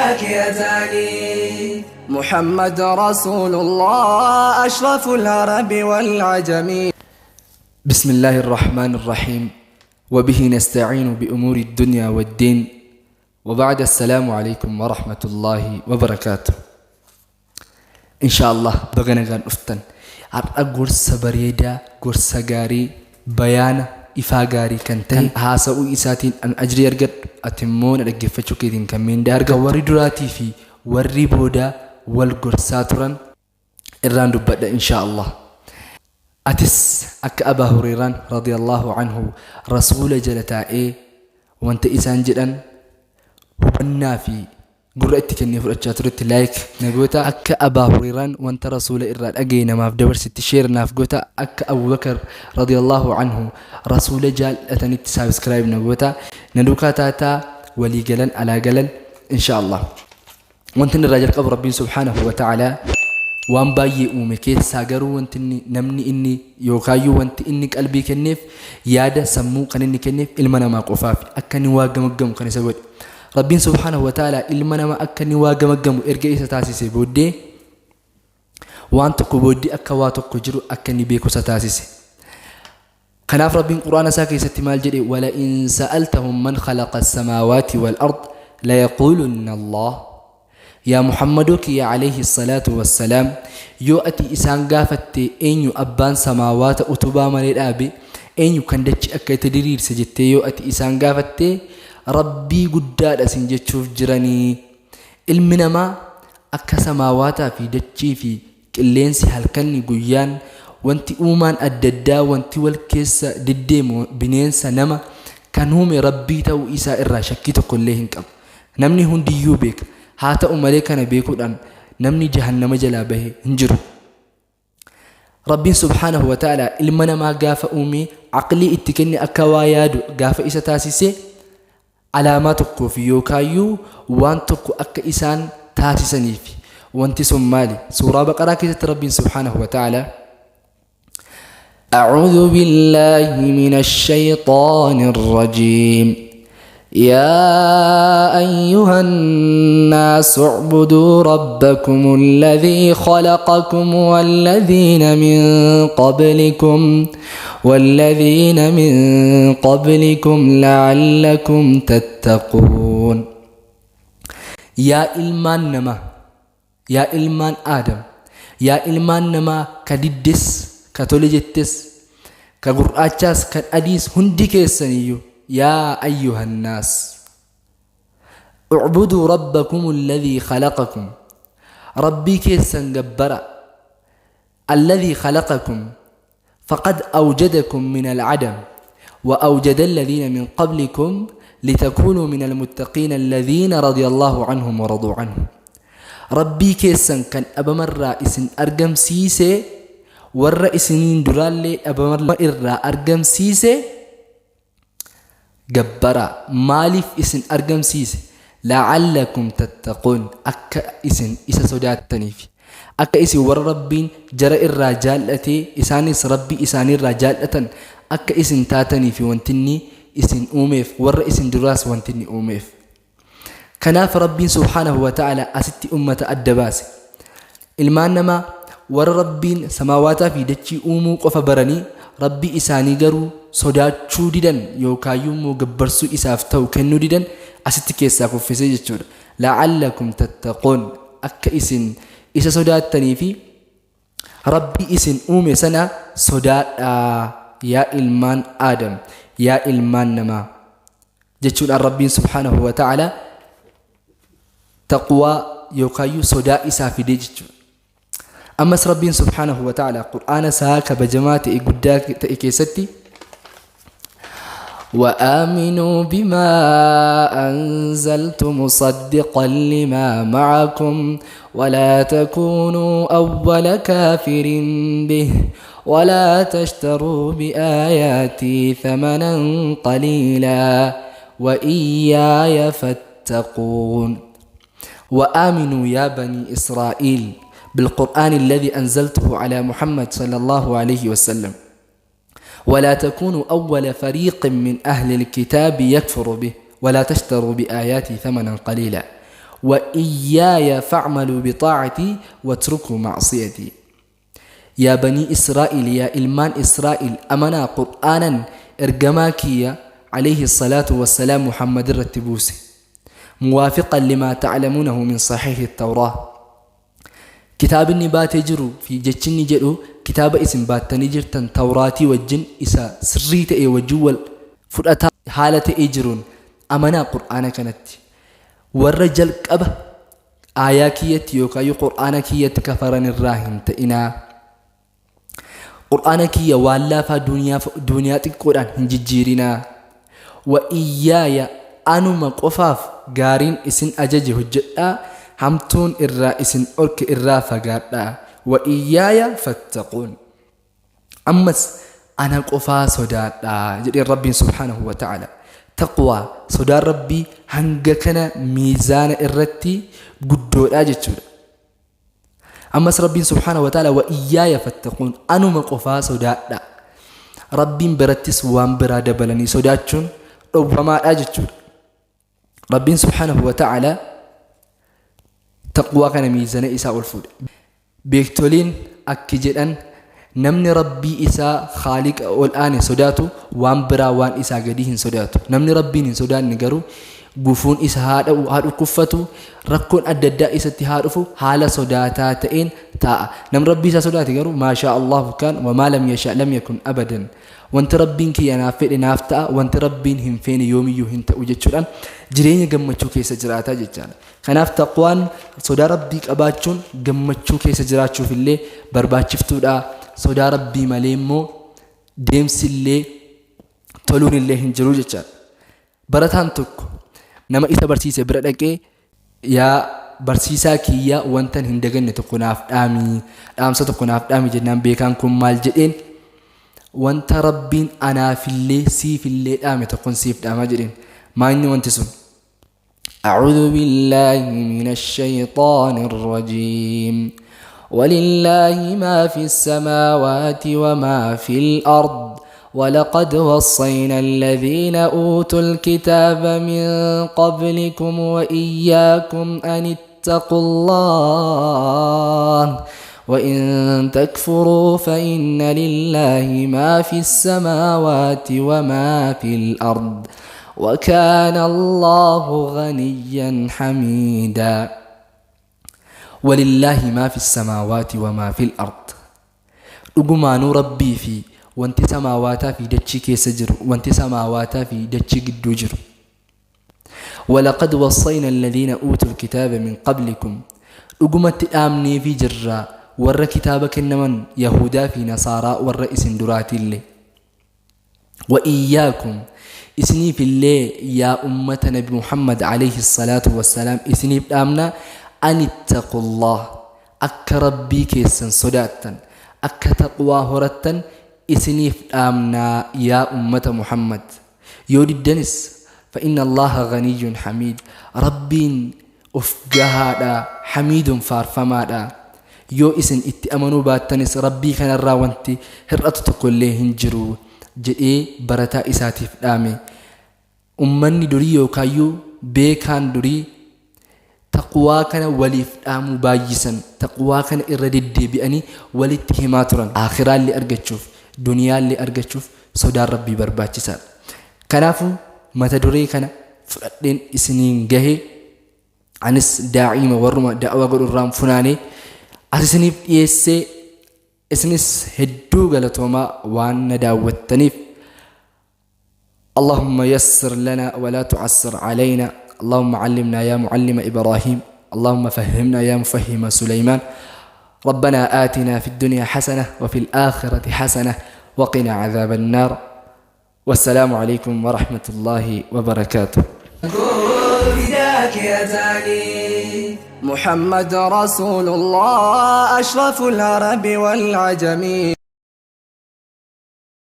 شاكرتان. محمد رسول الله أشرف العرب والعجم. بسم الله الرحمن الرحيم، وبه نستعين بأمور الدنيا والدين، وبعد السلام عليكم ورحمة الله وبركاته. إن شاء الله baga nagaan dhuftan. Har'a gorsa bareedaa, gorsa gaarii, bayaana ifaa gaarii kan ta'e haasa'uu isaatiin an ajrii argadhu, ati immoo na dhaggeeffachuu keetiin kan miindaa argadhu. Warri duraatii fi warri boodaa wal gorsaa turan irraan dubbadha insha Allah. Atis akka Abaa Hureeraan radiyallahu anhu rasuula jala taa'ee wanta isaan jedhan hubannaa fi gurra itti kennee fudhachaa turetti like na goota. Akka Abaa Hureeraan wanta rasuula irraa dhagaye namaaf dabarsitti share naaf goota. Akka Abubakar radiyallahu anhu rasuula jaallatanitti subscribe na goota. Na duukaa taataa walii galan alaa galan insha Allah. Wanti inni irraa jalqabu, Rabbiin subhaanahu wa ta'aalaa waan baay'ee uume keessaa garuu wanti inni namni inni yookaayyuu wanti inni qalbii kenneef, yaada sammuu kan inni kenneef ilma namaa qofaaf akka inni waa gamaggamu kan isa godhe. Rabbiin subhaanahu wa ta'aalaa ilma namaa akka inni waa gamaggamu erga isa taasise booddee, waan tokko booddee akka waa tokko jiru akka inni beeku isa taasise. Kanaaf Rabbiin Quraana isaa keessatti maal jedhe? ولئن سألتهم من خلق السماوات والأرض ليقولن الله. Yaa Muhammadoo kiyya عليه الصلاة والسلام, yoo ati isaan gaafatte eenyu abbaan samaawaata utubaa malee dhaabe, eenyu kan dachi akka itti diriirse jettee yoo ati isaan gaafatte, Rabbii guddaadha sin jechuuf jiranii. Ilmi namaa akka samaawaataa fi dachii fi qilleensi, halkanni, guyyaan, wanti uumaan adda addaa, wanti wal keessa deddeemu, bineensa, nama kan uume Rabbii ta'uu isaa irraa shakkii tokko illee hin qabu. Namni hundiyyuu beeka. Haa ta'u malee kana beekuudhaan namni jahannama jalaa bahe hin jiru. Rabbiin subhaanahu wa ta'ala ilma namaa gaafa uume, aqlii itti kenne, akka waa yaadu gaafa isa taasise, alaamaa tokkoof yookaayyuu waan tokko akka isaan taasisaniif. Wanti sun maali? Suuraa Baqaraa keessatti Rabbiin subhaanahu wa ta'ala: أعوذ بالله من الشيطان الرجيم. يا أيها الناس اعبدوا ربكم الذي خلقكم والذين من قبلكم لعلكم تتقون. Yaa ilmaan namaa, yaa ilmaan Aadam, yaa ilmaan namaa, ka diddes, ka tole jettes, ka gurraachaas, kan adiis, hundi keessaniyyuu, يا أيها الناس اعبدوا ربكم الذي خلقكم, Rabbii keessan gabbara, الذي خلقكم فقد أوجدكم من العدم وأوجد الذين من قبلكم لتكونوا من المتقين الذين رضي الله عنهم ورضوا عنه. Rabbii keessan kan dhabamarraa isin argamsiise, warra isiniin duraallee dhabama irraa argamsiise gabbara. Maaliif isin argamsiise? لعلكم تتقون, akka isin isa sodaattaniif, akka isin warra Rabbiin jara irraa jaallatee isaanis Rabbii isaaniirraa jaallatan akka isin taataniif wantinni isin uumeef, warra isin duraas wantinni uumeef. Kanaaf Rabbiin subhaanahu wa ta'ala asitti ummata adda baase. Ilmaan namaa warra Rabbiin samaawaataa fi dachii uumuu qofa baranii Rabbii isaanii garuu sodaachuu didan yookaayyuu immoo gabbarsuu isaaf ta'u kennuu didan asitti keessaa kuffisee jechuudha. لعلكم تتقون, akka isin isa sodaattanii fi Rabbii isin uume sana sodaadhaa, yaa ilmaan Aadam, yaa ilmaan namaa jechuudhaan Rabbiin subhaanahu wa ta'ala taqwaa yookaayyuu sodaa isaa fidee jechuudha. Ammas Rabbiin subhaanahu wa ta'ala Qur'aana isaa kabajamaa ta'e guddaa ta'e keessatti: وآمنوا بما أنزلت مصدقا لما معكم ولا تكونوا أول كافر به ولا تشتروا بآياتي ثمنا قليلا وإياي فاتقون. وآمنوا يا بني إسرائيل بالقرآن الذي أنزلته على محمد صلى الله عليه وسلم ولا تكونوا أول فريق من أهل الكتاب يكفر به ولا تشتروا بآياتي ثمنا قليلا. Wa iyyaaya fa'maluu bixaa'atii watrukuu ma'siyatii. Yaa banii Israa'iil yaa ilmaan Israa'iil amanaa Qur'aanan ergamaa kiyya alayhi salaatu wassalaam Muhammad irratti buuse. Muwaafiqan limaa ta'lamuunahu min sahiihi tawraa. Kitaabinni baatee jiru fi jechinni jedhu kitaaba isin baattanii jirtan tawraatii wajjin isa sirrii ta'e wajjin wal fudhataa haala ta'ee jiruun amanaa Qur'aana kanatti. Warra jalqaba aayaa kiyyatti yookaan Qur'aana kiyyatti kafaran irraa hin ta'inaa. Qur'aana kiyya waan laafaa duuniyaa xiqqoodhaan hin jijjiirinaa. Wa iyyaaya anuma qofaaf gaariin isin ajaje hojjedhaa, hamtuun irraa isin dhorke irraa fagaadhaa. Wa iyyaaya fattaquun. Ammas ana qofaa sodaadhaa jedheen Rabbiin subhaanahu wa ta'ala. Taqwaa sodaan Rabbii hanga kana miizaana irratti guddoodha jechuudha. Ammas Rabbiin subhaanahu wa ta'ala wa iyyaaya fattaquun anuma qofaa sodaadhaa. Rabbiin birattis waan biraa dabalanii sodaachuun dhowwamaadha jechuudha. Rabbiin subhaanahu wa ta'ala taqwaa kana miizana isaa ol fuudhe. Beektoliin akki jedhan namni Rabbii isaa Khaaliqa ol aane sodaatu waan biraa waan isaa gadii hin sodaatu. Namni Rabbiin hin sodaanne garuu gufuun isa haa dha'u haa dhukkuffatu rakkoon adda addaa isatti haa dhufu haala sodaataa ta'een taa'a. Namni Rabbii isaa sodaate garuu maashaa Allahu kaan wa maa lam yasha lam yakun abadan. Wanti Rabbiin kiyya naaf fedhe naaf ta'a wanti Rabbiin hin feene yoomiyyuu hin ta'u jechuudhaan jireenya gammachuu keessa jiraataa jechaadha. Kanaaf taqwaan sodaa Rabbii qabaachuun gammachuu keessa jiraachuuf illee barbaachiftuudha. Sodaa Rabbii malee immoo deemsi illee toluun illee hin jiru jechaadha. Barataan tokko nama isa barsiise bira dhaqee yaa barsiisaa kiyya wantan hin daganne tokko naaf dhaami dhaamsa tokko naaf dhaami jennaan beekaan kun maal jedheen wanta Rabbiin anaafillee siifillee dhaame tokkon siif dhaamaa jedheen maanyi wanti sun أعوذ بالله من الشيطان الرجيم ولله ما في السماوات وما في الأرض ولقد وصينا الذين أوتوا الكتاب من قبلكم وإياكم أن اتقوا الله وإن تكفروا فإن لله ما في السماوات وما في الأرض وكان الله غنيا حميدا ولله ما في السماوات وما في الأرض dhugumaanuu Rabbii fi wanti samaawaataa fi dachii keessa jiru wanti samaawaataa fi dachii gidduu jiru walaqad wassayna alladhiina uutul kitaaba min qablikum dhugumatti dhaamneefii jirra warra kitaaba kennaman yahudaa fi nasaaraa warra isin duraatiillee wa iyyaakum isiniifillee yaa ummata nabi Muhammad alayhi salaatu wassalaam isiniif dhaamna an ittaqullah akka Rabbii keessan sodaattan akka taqwaa horattan isiniif dhaamnaa yaa ummata Muhammad yoo diddanis fa inna Allaha ghaniyyun hamiid Rabbiin of gahaadha hamiidun faarfamaadha yoo isin itti amanuu baattanis Rabbii kanarraa wanti hir'atu tokko illee hin jiru jedhee barataa isaatiif dhaame. Ummanni durii yookaayyuu beekaan durii taqwaa kana waliif dhaamuu baay'isan taqwaa kana irra deddeebi'anii walitti himaa turan. Aakhiraallee argachuuf duniyaallee argachuuf sodaan Rabbii barbaachisaadha. Kanaafuu mata duree kana fudhadheen isiniin gahe anis daa'iima warruma da'waa godhu irraan funaanee as isiniif dhiyeessee isinis hedduu galatoomaa waan na daawwattaniif. اللهم يسر لنا ولا تعسر علينا اللهم علمنا يا معلم إبراهيم اللهم فهمنا يا مفهم سليمان ربنا آتنا في الدنيا حسنة وفي الآخرة حسنة وقنا عذاب النار والسلام عليكم ورحمة الله وبركاته. فداك يا تالي محمد رسول الله أشرف العرب والعجم.